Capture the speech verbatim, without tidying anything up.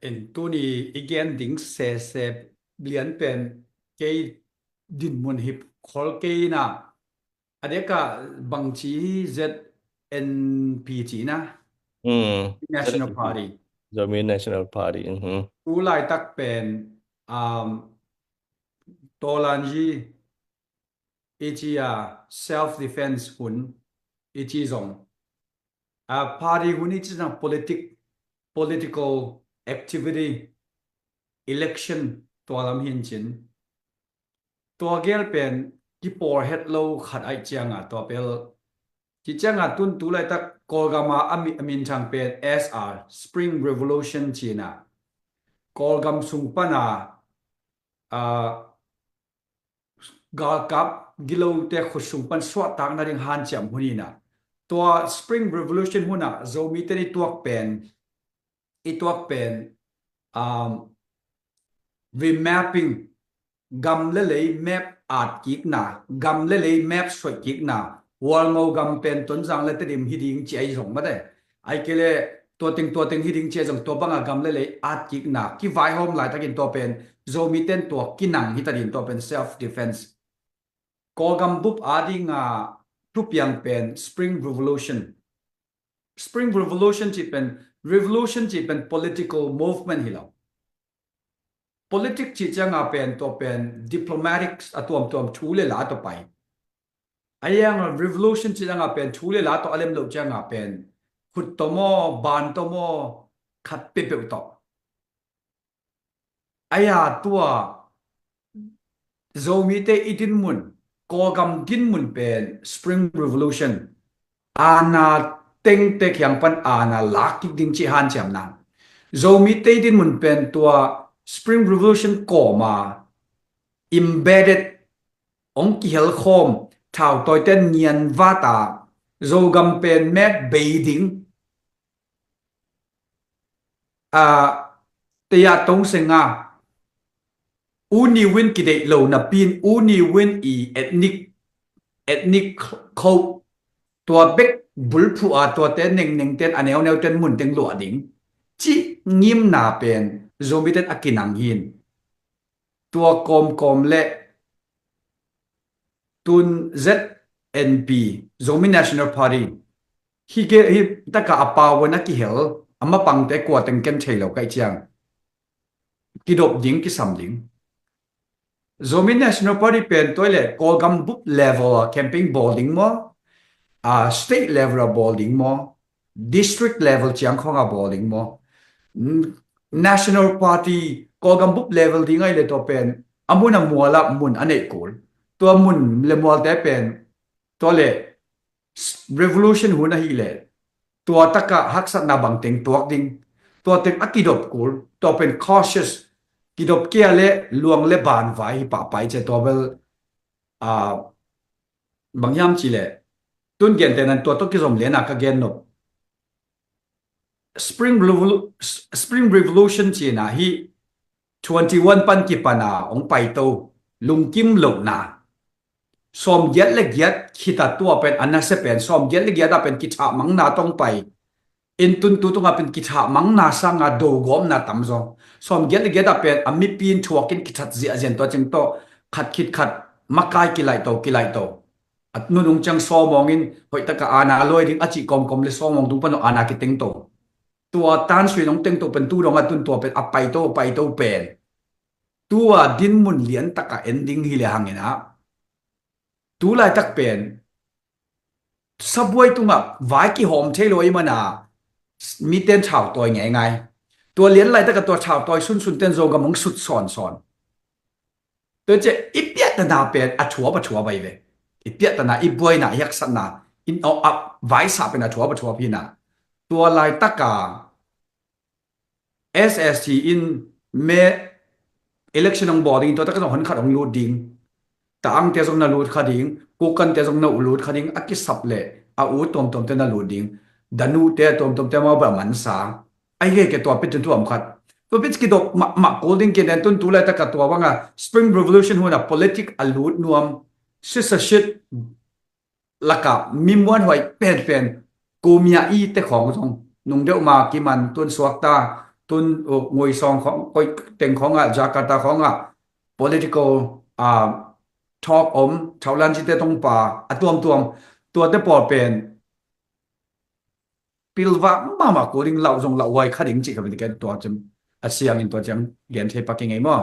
En tuni i gen ding sese lian pen kei dinmun hi khol kei ina, a deka bangci hi Z N P ci ina, National Party. Zomi National Party. Tu laitak pen um, Tolanji i ci a self defense hun i ci zong a party hun i ci zong politic political activity election tua lam hin cin tua gel pen kipor het lo khat aih cianga tua pel ci cianga tun tu laitak Kawlgama a mi- a minthang pen S R Spring Revolution cina Kawlgam sung pana a galkap gilote khutsung pan suahtakna ding hanciam hun ina tua Spring Revolution huna Zomite i tuak pen i tuak pen um, remapping gam le lei map at kikna gam le lei map suai kikna Walngo gam pen Tonzang le Tedim hi ding ci ai zong mate ai kele tua ting tua ting hi ding ci ai zong tua banga gam le lei at kikna kivaihawm laitakin tua pen Zomiten tua kinang hi ta din tua pen self defense Kawlgam bup a dinga thupiang pen Spring Revolution. Spring Revolution ci pen revolution ci pen political movement hi lo. Politic ci cianga pen tua pen diplomatic a tuamtuam thu le la tua pai. A yang revolution ci cianga pen thu le la tua a lem lo cianga pen khut tomo ban tomo khat pepeu to. Aya tua Zomite i dinmun Kawlgam dinmun pen Spring Revolution ana tengte kiang pan ana lak kik ding ci hanciam nan Zomite i dinmun pen tua Spring Revolution kawma embedded ong kihel khawm thautawiten ngian vata Zogam pen mek bei ding a teya tong senga uni win kideih lo napin uni win i ethnic ethnic code tua bek bulphu a tuate nengnengten a neuneuten mun teng luah ding ci ngimna pen Zomiten a kinang hin tua kawmkawm le tun Z N P Zomi National Party hi taka a pau a kihel a mapangte kua teng ken thei lo kaih ciang kidop ding kisam ding. Zomi National Party pen tua le Kawlgam bup level a campaign bawl ding maw, a state level a bawl ding maw, district level ciang khawng a bawl ding maw, national party Kawlgam bup level ding ai le tua pen a mun a mual a mun a neih kul tua mun le mualte pen tua le revolution hun ahi le tua taka haksatna bangteng tuak ding tua teng a kidop kul tua pen cautious kidop kia le luang le ban vai hi pahpai ce tua bel a bang hiam ci le tun gente nan tua to kizom le na ka gen nop Spring Revolu- Spring Revolution cina hi twenty one pan kipana ong paito lungkim lo na sawm giat le giat khita tua pen a nase pen sawm giat le giat a pen kithah mangna tong pai in tun tu tunga pen kithah mangna sanga dogawmna tam zong sawm giat le giat a pen a mipin thuakin kithat ziahzian tua cing tawh khat khit khat makai kilaih to kilaih to a nunung ciang sawmawngin hoihtaka ana luai ding a cih kawmkawm le sawmawng tung pan ana kiteng to tua tansui nong teng to pen tu dong a tun tua pen a paito paito pen tua dinmun lian taka en ding hi le hangin a tu laitak pen sabuai tunga vai kihawm thei lo i mana miten thau tawi ngeingai tua lian laitak a tua thau tawi sunsun ten Zogam hong sut sawnsawn tua ce i piahtana pen a thuap a thuap ai ve i piahtana i buaina i haksatna in a vaisa pen a thuap a thuap hina tua laitaka S S T in me election hong bawl ding tua taka zong hon khat hong lut ding ta angte zong na lut kha ding kukante zong na lut kha ding a kisap le a u tuamtuamte na lut ding danute tuamtuamte mau ba mansa ai nge ke tua pit tun tuam khat tua pit kidok mahmah kul ding kinen tun tu lai taka tua banga Spring Revolution huna politic a lut nuam sisa shit laka mi muan huai penpen kumia i te khawng zong nung deuh ma kiman tun suakta tun uh, Ngui Sawng khawng, koi teng khawngah, Jakarta khawngah political ah, talk om, Thaulan cite tongpa a tuamtuam, tuate pawl pen pilvak mahmah kul ding, lauh zong lauh huai kha ding cih kha betiken tua cem a siangin tua ciang lian thei pak i ngei maw?